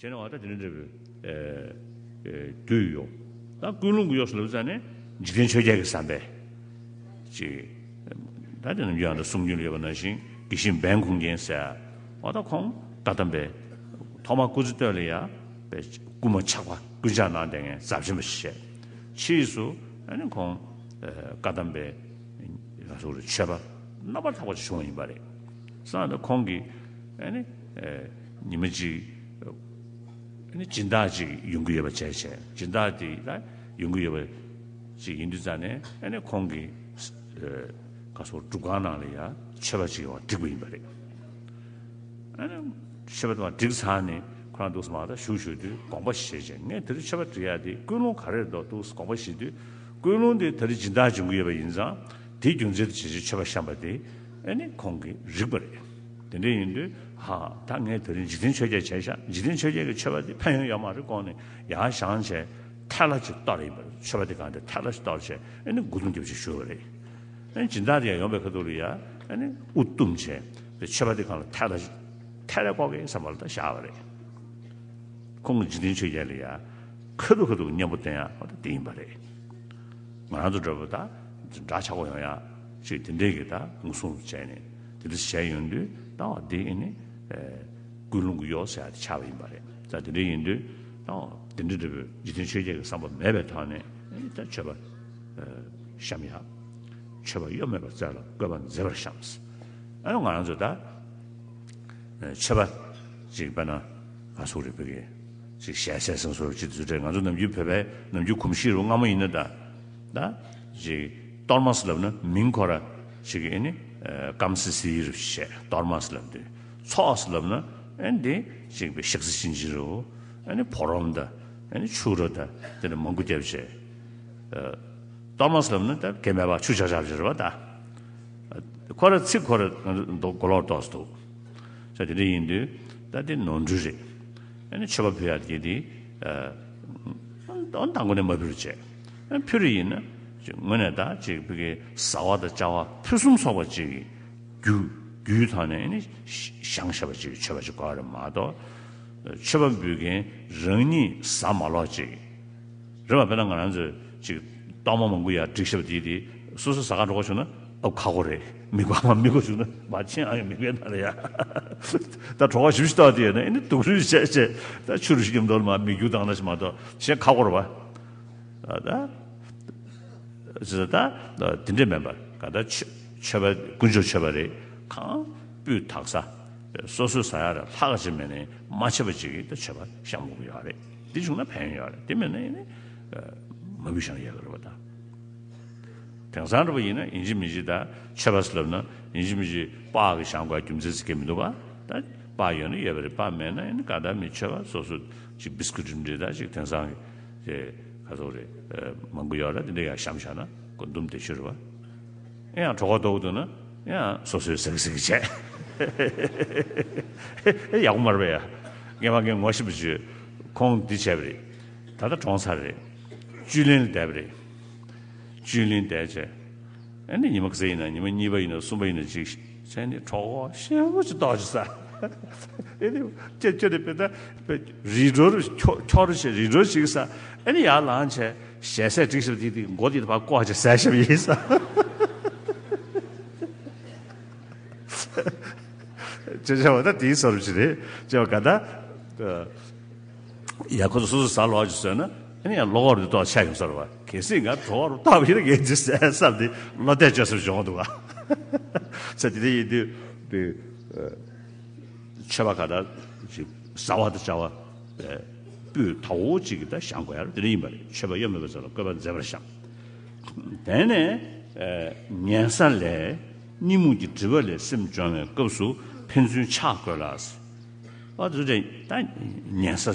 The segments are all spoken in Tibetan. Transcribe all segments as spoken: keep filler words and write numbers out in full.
དེ་ནས་འོ་ད་དེ་འདྲ་འདྲ་བའི་ཨེ་ཨེ་དུས་ཡོད། ད་ཀུན་སློང་གི་གཡོ་ཟེར་ལབ་ཙང་ནས་འཇིག་རྟེན་ཆོས་བརྒྱད་ཀྱི་བསམ་པས་ཅིག་ད་དེ་ནམ་རྒྱུན་ཡང་ད་གསུང་རྒྱུན་ལ་ཡོད་པ་ནང་བཞིན་དགེ་བཤེས་འབན་གུང་རྒྱན་ཟེར། འོ་ད་ཁོང་བཀའ་གདམས་པའི་ཐོག་མར་སྐུ་ཚེ་སྟོད་ལ་ཡ་པའི་སྐུལ་མ་ཆག་པ་ཀུན་ཆག་ནང་བསྡད་མཁན་རྫབ་ཆེན་པོ་ཞིག་བྱས། ཕྱིས་སུ་ཨ་ནི་ཁོང་ཨེ་བཀའ་གདམས་པའི་ང་ཚོ་རེ་ཆོས་པ་རྣམ་པར་དག་པ་ཅིག་བྱུང་བ་ཡིན་པ་རེད། སོང་ཙང་ཁོང་གིས་ཨ་ནི་ཨེ་ཉི་མ་གཅིག་ཨ་ནི་སྦྱིན་བདག་ཅིག་ཡོང་གི་ཡོད་པ་བྱས་བྱས། སྦྱིན་བདག་དེ་ལ་ཡོང་གི་ཡོད་པ་ཅིག་ཡིན་དུས་ཙང་ནས་ཨ་ནི་ཁོང་གིས་ཨེ་ག་སོ་སྒྲུབ་ཁང་ནང་ལ་ཡ་ཆོས་པ་ཅིག་ཡོང་བ་བསྒྲིགས་པ་ཡིན་པ་རེད། ཨ་ནི་ཆོས་པ་དེ་མ་བསྒྲིགས་ཚར་ནས་ཁོ་རང་འདུག་སེ་མར་ད་བཞུགས་བཞུགས་དུས་དགོངས་པ་བཞེས་བྱས། ངས་དེ་རིང་ཆོས་པ་སྒྲིག་ཡ་དེ་ཀུན་སློང་ག་རེ་རེད་འདུག་འདུག་སེ་དགོངས་པ་བཞེས་དུས། ཀུན་སློང་དེ་ད་རེས་སྦྱིན་བདག་འབྱུང་གི་ཡོད་པ་ཡིན་ཙང་། དེའི་རྒྱུ་མཚན་དུ་བྱས་ཆོས་པ་བཤམས་པ་དེ་ཨ་ནི་ཁོང་གིས་རིག་པ་རེད། དེ་འདྲ་ཡིན་དུས་ཧ་ད་ངས་ད་རིང་འཇིག་རྟེན་ཆོས་བརྒྱད་བྱས་ཤག་འཇིག་རྟེན་ཆོས་བརྒྱད་ཀྱི་ཆོས་པ་དེ་ཕན་ཡོན་ཡོད་མ་རེད་དགོངས་ནས་ཡར་བཞེངས་བྱས་ཐལ་བ་ཅིག་གཏོར་ཡིན་པ་རེད། ཆོས་པ་དེ་གང་དེ་ཐལ་བ་ཅིག་གཏོར་བྱས་ཨ་ནི་མགུ་ཏུམ་རྒྱབ་ཅིག་བཞུགས་པ་རེད། ཨ་ནི་སྦྱིན་བདག་དེ་ཡང་ཡོང་པའི་ཁ་ཐུག་ལ་ཡ་ཨ་ནི་དབུ་བཏུམས་བྱས་པའི་ཆོས་པ་དེ་གང་ལ་ཐལ་བ་ཅིག་ཐལ་བའི་ཀོ་ཀེ་བསམ་པ་ལ་ད་བཞག་པ་རེད། ཁོང་གི་འཇིག་རྟེན་ཆོས་བརྒྱད་ལ་ཡ་ཁ་ཐུག་ཁ་ཐུག་གི་གཉེན་པོ་བསྟེན་ཡ་འོ་ད་དེ་ཡིན་པ་རེད། ང་རང་ཚོ་འདྲ་པོ་ད་འདྲ་ཆགས་པོ་ཡོང་ཡ་ཅིག་དེ་འདྲས་ཀྱི་ད་ངོ་སྲུང་བྱས་ནས་དེ་འདྲ་བྱས་ཡོང་དུས་ད་འོ་དེ་ཨ་ནི་ཨེ་ཀུན་སློང་གི་གཡོ་ཟེར་ཡ་དེ་ཆགས་པ་ཡིན་པ་རེད། ད་དེ་འདྲས་ཡིན་དུས་ད་འོ་དེ་འདྲ་འདྲ་པོའི་འཇིག་རྟེན་ཆོས་བརྒྱད་ཀྱི་བསམ་པ་མེད་པའི་ཐོག་ནས་ཨ་ནི་ད་ཆོས་པ་ཨེ་བཤམས་ཡ། ཆོས་པ་གཡོ་མེད་པར་བཙལ་ལ་བཀོད་པ་མཛེས་པར་བཤམས། ཨ་ནི་ང་རང་ཚོ་ད་ཆོས་པ་ཅིག་དཔེར་ན་ང་ཚོ་རེ་བོད་ཀྱི་ཅིག་ཞལ་ཟས་སེང་སོར་ཅིག་དུས་ཚོད་ང་ཚོ་ནམ་རྒྱུན་བོད་པའི་ནམ་རྒྱུན་གོམས་གཤིས་རུ་སྔ་མོ་ཡིན་ན་ད་ད་ཅིག་གཏོར་མ་ཟེར་ལབ་ན་མིང་ཁོ་ར་ཅིག་ཨ་ནི་སྐམ་སི་སི་རུ་བཤད། གཏོར་མ་ཟེར་ལབ་དུས་ཚོགས་ཟེར་ལབ་ན་ཨ་ནི་དེ་ཅིག་པའི་ཤག་སི་ཅིན་ཅི་རུ་ཨ་ནི་ཕོ་རོམ་ད་ཨ་ནི་ཆུ་རུ་ད་དེ་ནས་མང་པོ་བརྒྱབ་བྱས། གཏོར་མ་ཟེར་ན་ད་གལ་མེད་པ་ཆུ་ཆག་ཆག་ཅིག་རེད་པ། ད་ཁོ་ར་ཚིག་ཁོ་ར་ང་ཚོ་མདོ་མགོ་ལོག་ཏོག་ཙམ་འདུག་ས་དེ་འདྲ་ཡིན་དུས་ད་དེ་ནོར་འཁྲུལ་རེད། ཨ་ནི་མཆོད་པ་ཕུལ་ཡག་དེ་དེ་ཨ་མདང་དགོང་ནས་མ་ཕུལ་བྱས། ཨ་ཕུལ་རེ་ཡིན་ན་ཅིག་དངོས་གནས་ད་ཅིག་ཕ་གི་བཟའ་བ་དང་བཅའ་བ་ཕུན་སུམ་ཚོགས་པ་ཅིག་གི་རྒྱུ་རྒྱུའི་ཐོག་ནས་ཨ་ནི་བཞེངས་བཞག་པ་ཅིག་མཆོད་པ་ཅིག་དགོས་རེད་མ་གཏོགས། མཆོད་པ་འབུལ་མཁན་རང་ཉིད་ཟ་མ་ལོག་ཅིག་རེད་པ། དཔེར་ན་ང་རང་ཚོས་ཅིག་གཏོར་མ་མང་པོ་ཡར་བསྒྲིགས་བཞག་པ་དེ་དེ་སོ་སོ་ཟ་གར་འགྲོ་ག་བྱུང་ན་ཨབ་ཁག་པོ་རེད། མི་དགོས་མ་མི་དགོས་བྱུང་ན་མ་ཕྱིན་ཨ་ཡོང་མི་དགོས་ན་རེད་ཡ། ད་གྲོད་ཁོག་ཞིབ་ཞིབ་བཏང་དེ་ཡོད་ན་ཨ་ནི་དུག་སྦྲུལ་བྱས་བྱས་ད་ཆུ་རུ་ཞིག་མཉམ་དུ་མ་མི་རྒྱུག་བཏང་ན་ཞིག་མ་གཏོགས་གཞན་ཁག་པོ་རེད་པ། ད་ད་དེ་འདྲས་མིན་པར་ག་ད་ཆོས་ཆོས་པ་དཀོན་མཆོག་མཆོད་པ་རེད། གང་སྤུས་དག་ས་སོ་སོས་ཟ་ཡག་ར་ལྷག་ཅིག་མེད་ནས་མ་ཆད་པ་ཅིག་གིས་ད་མཆོད་པ་བཤམས་དགོས་ཀྱི་ཡོད་རེད། དེ་བྱུང་ན་ཕན་ཡོན་ཡོད་རེད། དེ་མེད་ན་ཡིན་ནི་མ་འབུལ་བཤམས་ཡག་གི་རེད་པ། ད་དེང་སང་འདྲ་པོ་ཡིན་ན་ཡིན་གཅིག་མིན་གཅིག་ད་མཆོད་པ་ཟེར་ལབ་ན་ཡིན་གཅིག་མིན་གཅིག་པགས་ཀྱི་བཤམས་དགོས་རྒྱུ་མཚན་ཟེར་མཁན་མི་འདུག་པ། ད་པགས་ཡོད་ན་ཡོད་པ་རེད། པགས་མེད་ན་ཡིན་ན་ག་ད་མི་མཆོད་པ་སོ་སོ་ཅིག་བིས་ཀུ་ཊི་འདྲ་ད་ཅིག་དེང་སང་གི་ཅིག་ག་ཚོད་རེད། ཨ་མང་པོ་ཡོད་རེད། དེ་འདྲ་ཡང་བཤམས་བཞག་ན་ཁོ་འདུམ་བདེ་ཤོས་རེད་པ། ཨེ་ཡང་གྲོད་ཁོག་ལྟོགས་འདུག་ན་ཡང་སོ་སོས་ཟ་གི་ཟ་གི་བྱས། ཨེ་ཡག་པོ་མ་རེད་པས་ཡ། ངས་མ་ངས་ངོ་ཤེས་པ་ཅིག་ཁོང་འདི་བྱས་པ་རེད། ད་ལྟ་གྲོངས་ཚར་རེད། བཅུད་ལེན་ལ་བསྡད་པ་རེད། བཅུད་ལེན་བསྡད་བྱས། ཨ་ནི་ཉི་མ་ག་ཚོད་ཡིན་ན་ཉི་མ་གཉིས་པ་ཡིན་ན་གསུམ་པ་ཡིན་ན་ཅིག་བྱས་ནས་གྲོད་ཁོག་ཞེ་པོ་ཅིག་ལྟོགས་ཅིག་ཟ། ཨེ་ནི་ཅེ་ཅེ་ནི་པེ་ད་པེ་རི་འགྲོ་རུ་འཁྱོག་འཁྱོག་རུ་བྱས་རི་འགྲོ་ཞིག་ཟ། ཨེ་ནི་ཡར་ལངས་བྱས་ཞལ་ཟས་སྒྲིག་ཞབས་དེ་དེ་མགོ་དེ་ཕར་བཀོག་བྱས་ཟས་ཞབས་ཡིན་ཟ། ཅེ་ཅེ་བ་ད་དེའི་སོར་ཅིག་རེད་ཅེ་བ་ག་ད། ཡ་ཁོ་ཚོ་སོ་སོ་ཟ་ལོག་ཅིག་བཟོས་ན་ཨ་ནི་ཡང་བློ་ཁོག་རུ་ཏོག་ཆགས་ཡོང་ས་རེད་པ། གལ་སྲིད་ང་གྲོད་ཁོག་རུ་བཏང་བ་ཡིན་ན་ངས་ཅི་ཟས་བསམ་སྟེ་བློ་གཏད་བཅོལ་ས་བྱུང་འདུག་ག་ས་དེ་འདྲ་ཡིན་དུས་དེ་མཆོད་པ་ག་ད་ཅིག་བཟའ་བ་དང་བཅའ་བ་སྤུས་དག་པོ་ཅིག་གི་ད་བཤམས་དགོས་ཡ་རེད། དེ་འདྲ་ཡིན་པ་རེད། མཆོད་པ་གཡོ་མེད་པ་ཚོ་ལ་བཀོད་པ་མཛེས་པར་བཤམས། དེ་ནས་ཉན་ས་ལས་གཉིད་རྨུགས་ཀྱི་སྒྲིབ་པ་ལས་སེམས་སྦྱོང་བའི་སྐབས་སུ་ཕན་ཚུན་ཕྱག་དགོས་ལ། ཨ་དེ་ཚོ་ད་ཉན་ས་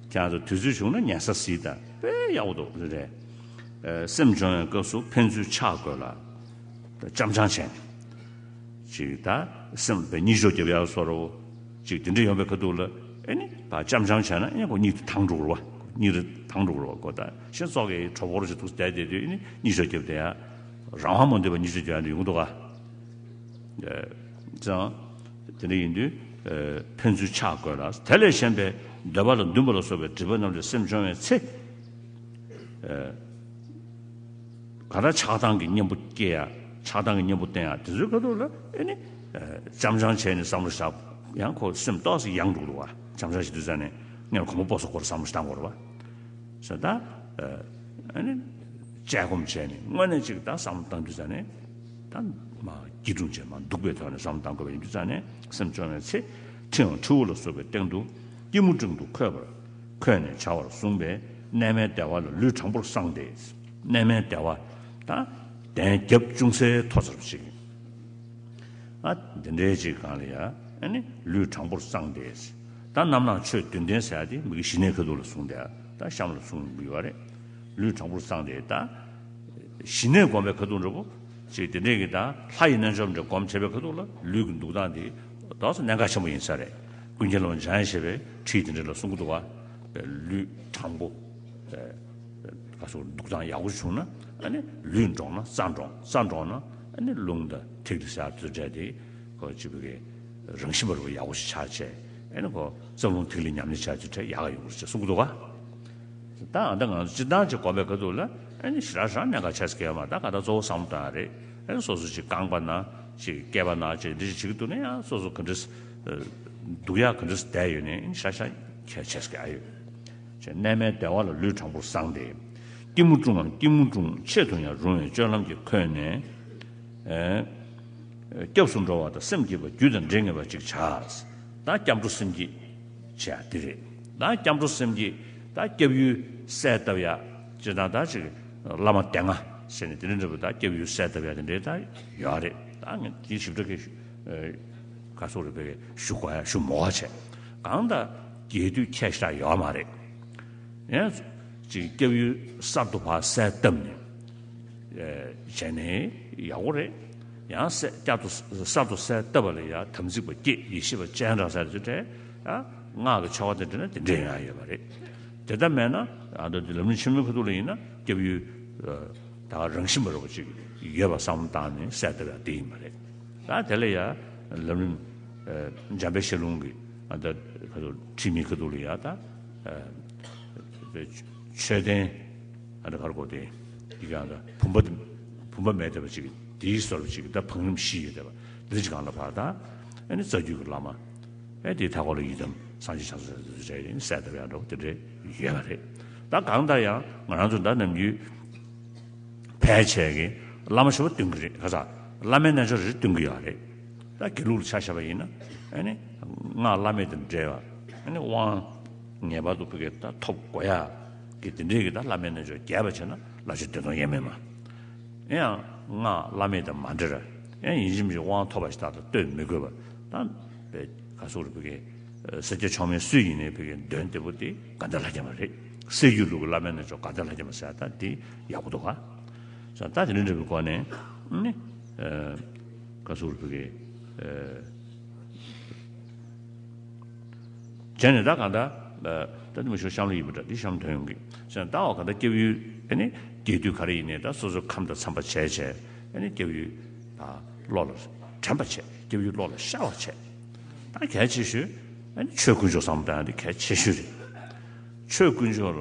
ཀྱང་དུས་ཚོད་བྱུང་ན་ཉན་ས་གཟིགས་དང་དཔེ་ཡག་པོ་འདུག་རེད། སེམས་སྦྱོང་བའི་སྐབས་སུ་ཕན་ཚུན་ཕྱག་དགོས་ལ། ད་ཅམ་ཆང་བྱས་ནས་ཅིག་ད་སེམས་པའི་གཉིད་ཤོག་རྒྱབ་ཡག་བཟོ་འདྲ་བོ་ཅིག་དེ་འདྲ་ཡོང་པའི་ཁ་ཐུག་ལ་ཨེ་ནི་ད་ཅམ་ཆང་བྱས་ན་ཨེ་ནི་ཁོ་གཉིད་དེ་དྭངས་འགྲོ་གི་རེད་པ། གཉིད་རེ་དྭངས་འགྲོ་གི་རེད་པ། ཁོ་ད་ཤེས་ཚོགས་ཀྱི་གྲོགས་པོ་རེ་ཞིག་འདུག་བསྡད་བསྡད་དུས་ཨེ་ནི་གཉིད་ཤོག་རྒྱབ་བསྡད་ཡ། རང་དབང་མ་འདོད་པའི་གཉིད་ཤོག་རྒྱབ་ཡ་འདྲ་ཡོང་གི་འདུག་ག་ཙང་། དེ་འདྲ་ཡིན་དུས་ཕན་ཚུན་ཕྱག་དགོས་ལ། དེ་ལས་གཞན་པའི་ འདོད་པ་ལ་འདུན་པ་ལ་སོགས་པའི་སྒྲིབ་པ་རྣམས་ལས་སེམས་སྦྱོང་བའི་ཚེ། ཨ། ག་ད་ཆགས་སྡང་གི་གཉེན་པོ་སྐྱེ་ཡ། ཆགས་སྡང་གི་གཉེན་པོ་བསྟེན་ཡ་དེ་ཚོའི་ཁ་ཐུག་ལ་ཨེ་ནི། ཨ། ཅམ་ཅམ་བྱས་ནས་བསམ་བློ་བཞག་ཡང་ཁོ་སེམས་ཏོག་ཙམ་ཡང་འགྲོ་འདུག་བ། ཅམ་ཅམ་བྱེད་དུས་ཙ་ནས་སྔོན་གོམ་པ་སྤོ་སོགས་སྐོར་བསམ་བློ་བཏང་དགོས་རེད་བ། ཟེར་ད། ཨ་ནི། དཔྱད་སྒོམ་བྱས་ནས་དངོས་གནས་ཅིག་ད་བསམ་བློ་བཏང་དུས་ཙ་ནས། ད་མ་སྐྱིད་སྒྲུང་བྱས་མ་འདུག་པའི་ཐོག་ནས་བསམ་བློ་བཏང་དགོས་པ་ཡིན་དུས་ཙ་ནས་སེམས་སྐྱོང་བའི་ཚེ། ཁྲི་འམ་ཁྲིའུ་ལ་སོགས་པའི་སྟེང་དུ། སྐྱིལ་མོ་ཀྲུང་དུ་འཁོད་པར། འཁོད་ནས་བྱ་བར་གསུངས་པས་གནས་མལ་བདེ་བ་ལ་ལུས་དྲང་པོར་བསྲངས་ཏེ། གནས་མལ་བདེ་བ། ད་གདན་རྒྱབ་ཅུང་ཟད་མཐོ་ཚར་བ་ཞིག་ཨ། འདི་འདྲའི་ཅིག་སྒང་ལ་ཡ། ཨ་ནི་ལུས་དྲང་པོར་བསྲངས་ཏེ། ད་རྣམ་སྣང་ཆོས་བདུན་ལྡན་ཟེར་ཡ་དེ་མི་གི་ཞི་གནས་ཁ་ཐུག་ལ་གསུངས་ཏེ། ད་གཤམ་ལ་གསུངས་ཡོད་རེད། ལུས་དྲང་པོར་བསྲངས་ཏེ་ད། ཞི་གནས་སྒོམ་པའི་ཁ་ཐུག་འདྲ་པོ། ཅིག་དེ་འདྲས་ཀྱི་ད་ལྷ་ཡི་རྣལ་འབྱོར་འདྲ་སྒོམ་བྱེད་པའི་ཁ་ཐུག་ལ་ལུས་ཀྱི་འདུག་སྟངས་དེ་ཏོག་ཙམ་གནད་འགག་ཆེན་པོ་ཡིན་ས་རེད། ཀུན་མཁྱེན་བླ་མ་འཇམ་དབྱངས་བཞད་པའི་ཁྲིད་དེ་འདྲས་ལ་གསུང་གི་འདུག་བ། ལུས་དྲང་པོ། ཨ། ག་སོགས་འདུག་སྟངས་ཡག་པོ་བྱུང་ན། ཨ་ནི་ལུས་འདྲོངས་ན་རྩ་འདྲོངས། རྩ་འདྲོངས་ན་ཨ་ནི་རླུང་དང་ཐིག་ལེ་ཟེར་དུ་འདྲ་དེ་ཁོ་ཅི་བུ་གི་རང་བཞིན་པ་རུ་ཡག་པོ་ཞིག་ཆགས་བྱས། ཨ་ནི་ཁོ་རྩ་རླུང་ཐིག་ལེ་ཉམས་ལེན་བྱ་དུ་འདྲ་ཡག་ཡོང་གི་རེད་ཅེས་གསུང་གི་འདུག་ག་ད་ཨ་ད་ང་ཚོ་སྤྱིར་བཏང་ཅིག་སྒོམ་པའི་ཁ་ཐུག་ལ་ཨ་ནི་ཞེ་དྲག་ཞེ་དྲག་གནད་འགག་ཆགས་ཀྱི་ཡོད་མ་རེད། ད་ག་ད་གཙོ་བོ་བསམ་བློ་བཏང་ཡ་རེད། ཨ་ནི་སོ་སོ་ཅིག་རྐང་པ་ན་ཅིག་སྐེད་པ་ན་ཅིག་འདི་ཅིག་བྱེད་ཀྱི་འདུག་ན་ཡང་སོ་སོ་ག་འདྲས་འདུག་ཡ་ག་འདྲས་བསྡད་ཡོད་ནའི་ཨ་ནི་ཞེ་དྲག་ཞེ་དྲག་གལ་ཆེ་ས་ག་ཡོད། ཅེས་གནས་མལ་བདེ་བ་ལ་ལུས་དྲང་པོར་བསྲངས་ཏེ། སྐྱིལ་མོ་ཀྲུང་ངམ་སྐྱིལ་མོ་ཀྲུང་ཆེད་དུ་ཡང་རུང་བའི་སྤྱོད་ལམ་གྱིས་འཁོད་ནས། ཨེ། སྐྱབས་སུ་འགྲོ་བ་དང་སེམས་བསྐྱེད་པ་རྒྱུད་དང་འདྲེས་ངེས་པ་ཅིག་བྱ། ད་སྐྱབས་འགྲོ་སེམས་བསྐྱེད་བྱ་དེ་རེད། ད་སྐྱབས་འགྲོ་སེམས་བསྐྱེད། ད་སྐྱབས་ཡུལ་གསལ་བཏབ་ཡ། ཅེས་དང་ད་ཅིག་བླ་མ་སྡེ་ལྔ་ཟེར་ནས་དེ་འདྲ་འདྲ་པོ་ད་སྐྱབས་ཡུལ་གསལ་བཏབ་ཡ་དེ་འདྲའི་ད་ཡོད་རེད། ད་ངས་དེ་ཞིབ་ཕྲ་གི་ཞུ་ག་སོགས་རེད་པས་ཞུ་དགོས་ཡ་ཞུ་མོ་བ་བྱས། གང་ལྟར་རྒྱས་བསྡུས་ཁྱད་ཞེ་དྲག་ཡོད་མ་རེད། ཡང་ཅིག་སྐྱབས་ཡུལ་གསར་དུ་ཕར་གསལ་བཏབ་ནས། ཨེ། བྱས་ནས་ཡག་པོ་རེད། ཡང་གསལ་བསྐྱར་དུ་གསར་དུ་གསལ་བཏབ་པ་ལ་ཡང་དམ་ཚིག་པ་སྐྱེས། ཡེ་ཤེས་པ་སྤྱན་དྲངས་ཟེར་དེ་འདྲ། ཡང་སྔགས་ཀྱི་ཆོ་ག་དེ་འདྲ་ན་དེ་འདྲ་ཡང་ཡོད་པ་རེད། དེ་ལྟར་མེད་ན་ཨ་ད་ལམ་རིམ་ཆེན་མོའི་ཁ་ཐུག་ལ་ཡིན་ན་སྐྱབས་ཡུལ་ད་རང་བཞིན་པ་རུ་ཅིག་ཡོད་པ་བསམ་བློ་བཏང་ནས་གསལ་བཏབ་ཡ་དེ་ཡིན་པ་རེད། ད་དེ་ལ་ཡང་ལམ་རིམ་འཇམ་དཔལ་ཤེས་ལྷུན་གྱི་ཨ་ད་ཁ་ཐུག་ཁྲིད་མིའི་ཁ་ཐུག་ལ་ཡང་ད་མཆོད་རྟེན་ཨ་ད་གར་གོ་དེ་ཡི་ག་ཨ་ད་བུམ་པ་བུམ་པ་མེད་བསྡད་པ་ཅིག་དེའི་བཟོ་འདྲ་ཅིག་ད་བང་རིམ་བཞི་ཡོད་བསྡད་པ་འདི་ཅིག་གང་ལ་བར་ད་ཨ་ནི་རྩ་རྒྱུད་ཀྱི་བླ་མ། ཨེ་དེའི་མཐའ་འཁོར་ལ་ཡི་དམ་སངས་རྒྱས་བྱང་སེམས་ཟེར་དུ་བྱས་ཡིན་གསལ་བཏབ་ཡག་འགྲོ་དེ་འདྲས་ཡོད་པ་རེད། ད་གང་ལྟར་ཡང་ང་རང་ཚོ་ད་ནམ་རྒྱུན་ཕལ་ཆེར་གྱི་བླ་མ་ཞེ་པོ་འདོན་གྱི་རེད། ཁ་ཚ་བླ་མའི་རྣལ་འབྱོར་རེ་འདོན་གྱི་ཡོད་རེད། ད་དགེ་ལུགས་ལ་ཆ་བཞག་པ་ཡིན་ན་ཨ་ནི་སྔགས་བླ་མེད་དང་འབྲེལ་བ་ཨ་ནི་དབང་ངེས་པར་དུ་བུ་གས་ད་ཐོབ་དགོས་ཡག་གི་དེ་འདྲས་ཀྱི་ད་བླ་མའི་རྣལ་འབྱོར་རྒྱས་པ་བྱས་ན་བླ་མཆོད་བདེ་སྟོང་དབྱེར་མེད་མ། ཡང་སྔགས་བླ་མེད་དང་མ་འབྲེལ་བ། ཡང་ཡིན་གཅིག་མིན་གཅིག་དབང་ཐོབ་པ་ཞིག་ཏག་ཏག་སྟོན་མི་དགོས་པ། ད་པའི་ག་སོགས་རེ་བུ་གའི་ས་སྐྱ་མཆོག་དམན་སུ་ཡིན་ནའི་བུ་གའི་འདོན་བདེ་པོ་དེ་དགའ་ལྡན་ལྷ་རྒྱལ་མ་རེད། སྲད་ཞུའི་ལུགས་ཀྱི་བླ་མའི་རྣལ་འབྱོར་དགའ་ལྡན་ལྷ་རྒྱལ་མ་ཟེར་ཡ་ད་དེ་ཡག་པོ་འདུག་ག་ས་ད་དེ་འདྲ་འདྲ་བའི་སྒོ་ནས་ནི་ག་སོགས་རེ་བུ་གའི། བྱས་ནས་ད་གང་ལྟར་ད་ནི་མ་ཞུ་གཤམ་ལ་ཡིན་པ་འདྲ་འདི་གཤམ་ཐོན་ཡོང་གི་ཟེར་ན་ད་འོ་གང་ལྟར་སྐྱབས་ཡུལ་ཨ་ནི་རྒྱས་བསྡུས་ག་རེ་ཡིན་ནའི་ད་སོ་སོ་ཁམས་དང་འཚམ་པ་བྱས་བྱས་ཨ་ནི་སྐྱབས་ཡུལ་ད་བློ་ལ་དྲན་པ་བྱས། སྐྱབས་ཡུལ་བློ་ལ་ཤར་བ་བྱས། ད་གལ་ཆེ་ཤོས་ཨ་ནི་ཆོས་དཀོན་མཆོག་བསམ་བློ་བཏང་ཡ་འདི་གལ་ཆེ་ཤོས་རེད། ཆོས་དཀོན་མཆོག་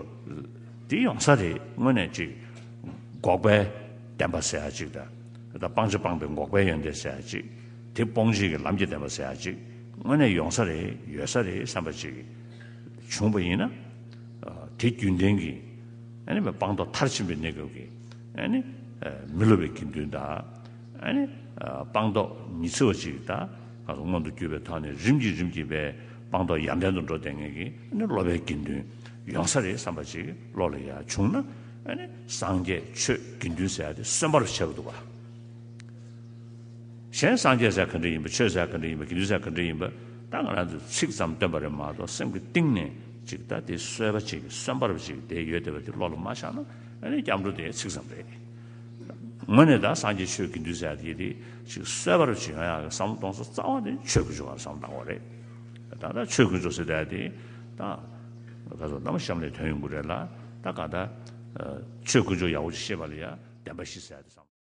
འདི་ཡོང་ས་རེད། དངོས་གནས་ཅིག་འགོག་པའི་བདེན་པ་ཟེར་ཡ་ཅིག་དང་། ད་སྤང་བྱ་སྤངས་པའི་འགོག་པའི་ཡོན་ཏན་ཟེར་ཡ་ཅིག་དེ་སྤོང་བྱེད་ཀྱི་ལམ་གྱི་བདེན་པ་ཟེར་ཡ་ཅིག་དངོས་གནས་ཡོང་ས་རེད། ཡོད་ས་རེད་བསམ་པ་ཅིག་བྱུང་བ་ཡིན་ན། དེ་རྒྱུན་ལྡན་གྱི་ཨ་ནི་སྤངས་རྟོགས་མཐར་ཕྱིན་པའི་གནས་སྐབས་ཀྱི་ཨ་ནི་མི་སློབ་པའི་དགེ་འདུན་དང་། ཨ་ནི་སྤངས་རྟོགས་ཉི་ཚེ་བ་ཅིག་དང་ང་ཚོ་མངོན་དུ་གྱུར་པའི་ཐོག་ནས་རིམ་གྱིས་རིམ་གྱིས་པའི་སྤངས་རྟོགས་ཡར་ལྡན་དུ་འགྲོ་བསྡད་མཁན་གྱི་ཨ་ནི་སློབ་པའི་དགེ་འདུན་ཡོང་ས་རེད་བསམ་པ་ཅིག་བློ་ལ་ཡར་བྱུང་ན། ཨ་ནི་སངས་རྒྱས་ཆོས་དགེ་འདུན་ཟེར་ཡ་དེ་གསོན་པོར་བྱས་པ་འདུག་ག་གཞན་སངས་རྒྱས་ཟེར་ག་འདྲ་ཡིན་པ། ཆོས་ཟེར་ག་འདྲ་ཡིན་པ། དགེ་འདུན་ཟེར་ག་འདྲ་ཡིན་པ། ད་ང་རང་ཚོས་ཚིག་ཙམ་བཏོན་པ་རེད་མ་གཏོགས་སེམས་ཀྱི་གཏིང་ནས་ཅིག་ད་དེ་གསོལ་བ་ཅིག་གསོན་པོར་ཅིག་དེ་ཡོད་བསྡད་པ་དེ་བློ་ལ་མ་བཞག་ན་ཨ་ནི་སྐྱབས་འགྲོ་དེ་ཚིག་ཙམ་རེད། དངོས་གནས་ད་སངས་རྒྱས་ཆོས་དགེ་འདུན་ཟེར་ཡ་དེ་དེ་ཅིག་གསོལ་བ་རུ་ཅིག་ཡོང་ཡག་གི་བསམ་བློ་གཏོང་ས་རྩ་བ་དེ་ཆོས་དཀོན་མཆོག་ག་བསམ་བློ་བཏང་དགོས་རེད། ད་ལྟ་ཆོས་དཀོན་མཆོག་ཟེར་ཡ་དེ་ད་ག་ཚོད་ནམ་གཤམ་ལས་ཐོན་ཡོང་གི་རེད་ལ། ད་ག་ད་ཆོས་དཀོན་མཆོག་ཡག་པོ་ཅིག་ཤེས་པ་ལ་ཡ་བདེན་པ་བཞི་ཟེར་ཡ་དེ་བསམ།